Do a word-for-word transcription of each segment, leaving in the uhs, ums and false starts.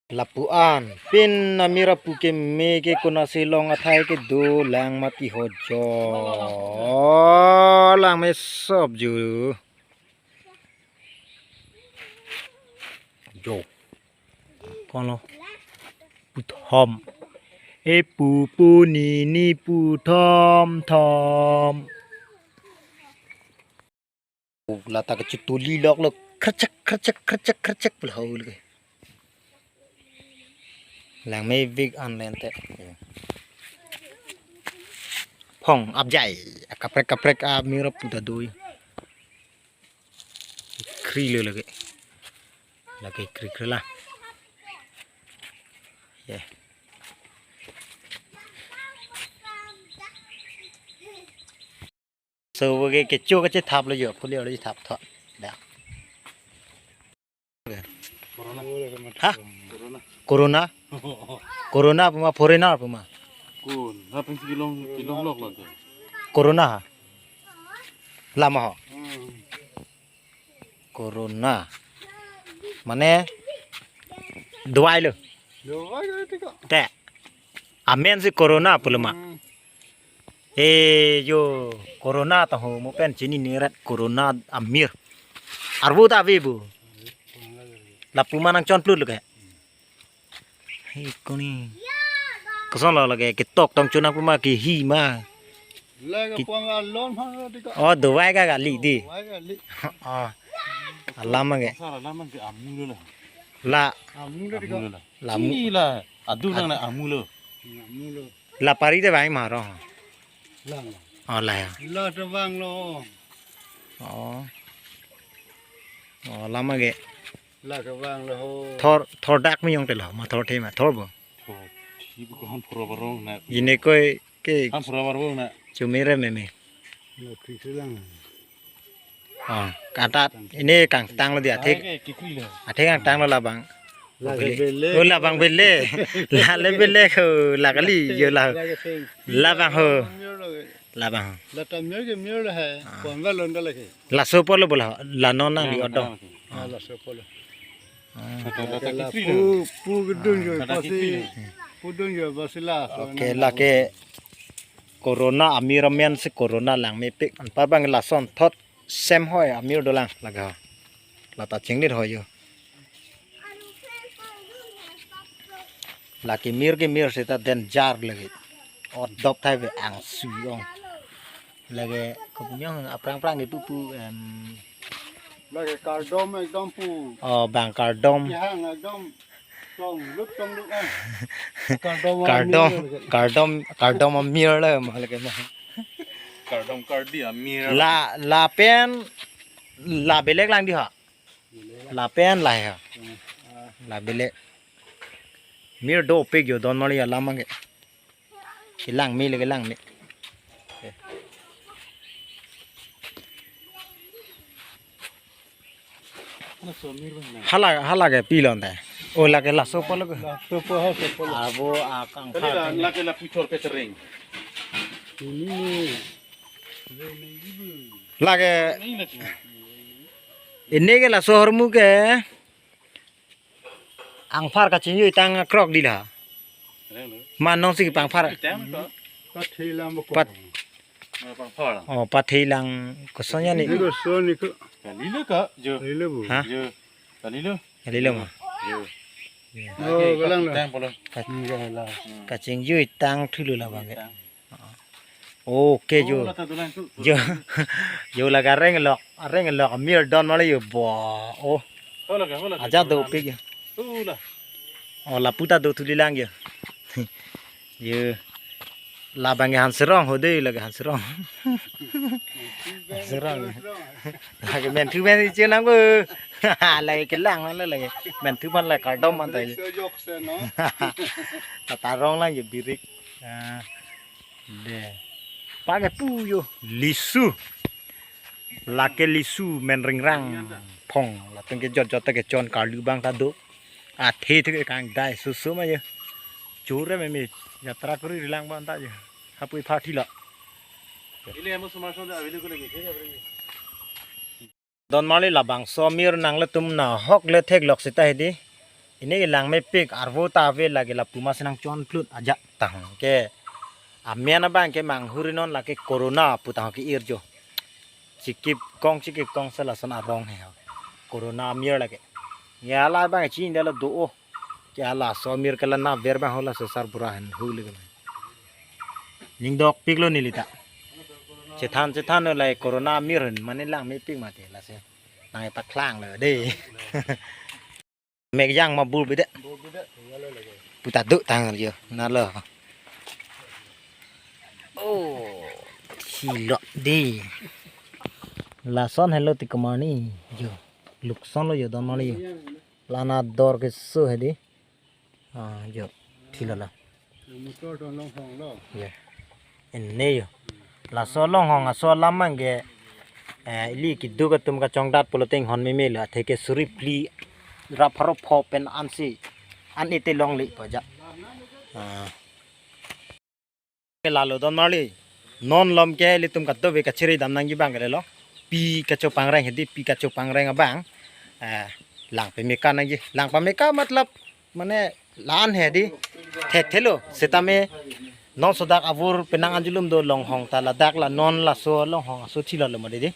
Lapu-an pin amir apu keme ke konasi along athai kedo lang mati ho jo. Lang me sop ju. Jo. Kono. Puthom. E pu pu ni ni puthom thom. Lata kechutuli lok lo, krecek krecek krecek krecek pula hau lagi. Lang me vik an lente. Phong apjai, kaprek kaprek amir apu ta doi. Kri lo lagi. Lagi kri kri la. Ya. So, wage kecho kachethap lo jo, puli olo chethap tho. Da. Ha? Corona? Corona puma foreigner puma. Kun, ha peng si kilom, kilom lok lo jo. Corona ha? Lama ho? Hmm. Corona. Mane dawai lo. Dawai lo tiko. Te. Amen si corona pulo ma. Hmm. Eh, jo, corona ta ho, mo pen chinine rat corona amir. Arvo ta ave bo. Lapu ma nangchon plut lo ke. Hei, koni. Koson lo lage, ketok tong chunang puma kehi ma. Lage Ki- pang alon ma tiko. Oh, dawai ka kali di. Dawai kali. Oh. Alam ke. Sara alam ke amulo la. La. Amulo tiko. Amulo la. Lamu. Chini la. Adu nang na amulo. Amulo. La pari te bang maro. Lang. Oh, la ya. La te bang lo. Oh. Oh, lama ke. La ke bang lo ho. Thor, thor dak mi yong te lo, ma thor the ma, thor bo. Thor, thi bu ko han phura barong na. Ine koi ke. Han phura barong na. Chumere meme. La thi lang. Oh, kata ini kangtang lo di athek. Ai ke kikri lo. Athek kangtang lo labang. La ke bele. Oh, labang bele. La le bele ho, la kali jo la. La ke sing. Labang ho. Mir lo ke. Labang ho. La ta mir ke mir lo hai. Ah. Kon ba lon da lake. Laso apotlo bola, la non nang di odong. Ah, laso apotlo. Ah. La ta la ta la kikri pu, lo. Pu kedun jo, la ta pasi. Kikri lo. Pu dun jo, pasi la. Oke, lake corona amir amen si corona lang mepik. Anpar bang lason thot sem hoi amir dolang laga. La ta chinglit hoi jo. Lake mir ke mir seta danger lagi. Ot dop thai ve angsu ong. Lagi kopunyong aprang prang di pupu em. Lagi kardom ekdom pu. Oh, bang kardom. Kehang ekdom. Tong lut tong lut ah. Kardom. Kardom amir lagi. Kardom, kardom amir le ma lagi ma. Kardom kardi amir. La, lapen la belek lang di ha. Lapen la ya. Hmm. La belek. Mir dopik jo don mali alam ke. Kelang me le kelang me. Hala, hala ke pilon te. Oh, lake laso apotlo ke. Laso apo ha, laso apotlo. Abo akang. Tadi la, lake la puchor ke sering. Ini ni. Lake. Ini lagi. Ini ke laso ahormu ke. Angphar kachingjui tang krok di la. Manong si pangphar. Pathe lang bako. Pat. Pangphar. Oh, pathe lang kosonnya ni. Ini koson ni ko. Kalilo ka, jo. Kalilo bu. Ha? Jo. Kalilo. Kalilo ma. Jo. Oh, kalang lo. Tang polo. Ka-, enggak lah. Kachingjui tang thulo labang ke. Tang. Oke, jo. Oh, la ta dolang tu. Jo. Jo la kareng lok, areng lok, amir don mali jo. Bo. Oh. Hola ka, hola ka. Aja dopik jo. Tu la. Oh, lapu ta do thuli lang jo. Jo. Labang han serong ho de lake han serong. Han serong. Lake menthu men chenam ko. Lake kelang la lake. Menthu man la kardom man ta jo. Jok se no. Tatarong lang jo birik. Ah. De. Pake pu jo. Lisu. Lake lisu men ringrang. Phong. Latum ke jot jot ke chon karlu bang ta do. Athe thu ke kang dai susu ma jo. Chure meme. Yatra kuri rilang bang ta jo. Hapui phathi lo. Ile amo sumar sonda avile ko lagi. Don mali labangso amir nanglitum nahok le theklok seta hedi. Pini ke langmepik arvo ta ave lake lapu ma senang chon plut ajak tang ke. Amen abang ke manghuri non lake corona pu tang ke irjo. Chikip kong chikip kong sa lason arong he ho. Corona amir lake. Ya la abang chin dalo do o. Ke laso amir ke la na ver bang ho laso sarbura hen hu le. Ning dokpiklo neli ta. Chethan chethan lo lai corona amir hen mane langmepik mate lasi. Nang paklang lo de. Mek jang ma bur bide. Puta do tang yo na lo. Oh, thilo de. Lason helo ti kemani yo. Lukson lo yo don mali yo. Lana dor keso hedi. Ah, yo. Thilo la. Motor to longhong lo. Ya. Ene yo. Laso longhong aso alam abang ke, eh, ili keduk atum kachongdat pulote inghon meme lo, athe ke suri phli ra pharo pho pen ansi an ite longle pu ajak. Ah. Ke lalo don marli. Non lom ke ilitum kadokave kachiri dam nangji abang ke lo. Pi kachopangreng hedi, pi kachopangreng abang. Eh, lang pameka nangji. Lang pameka matlab mane la-an hedi. Thekthelo setame non sodak avur penang anjulum do longhong ta ladak la non laso longhong aso thilo lo mode di.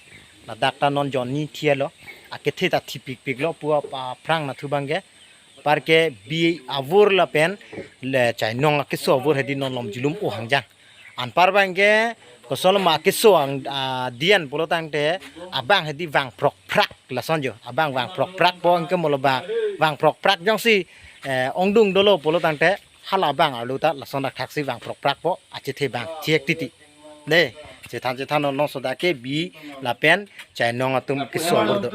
Ladak ta non jonni thielo. Akethe ta thipikpiklo pu aphrang nathu abang ke. Par ke bi avur lapen le chainong akeso avur hedi non lom julum o hangjang. Anpar abang ke kosol ma keso ang, ah, dian pulo tangte abang hedi vang phrok phrak lason jo. Abang vang phrok phrak po anke molo ba vang phrok phrak jongsi, eh, ongdung dolo pulo tangte hala abang arlo ta lason dak thaksi vang phrok phrak po achethe abang thiek titi. De, chethan chethan non sodak ke bi lapen chainong atum keso avur do.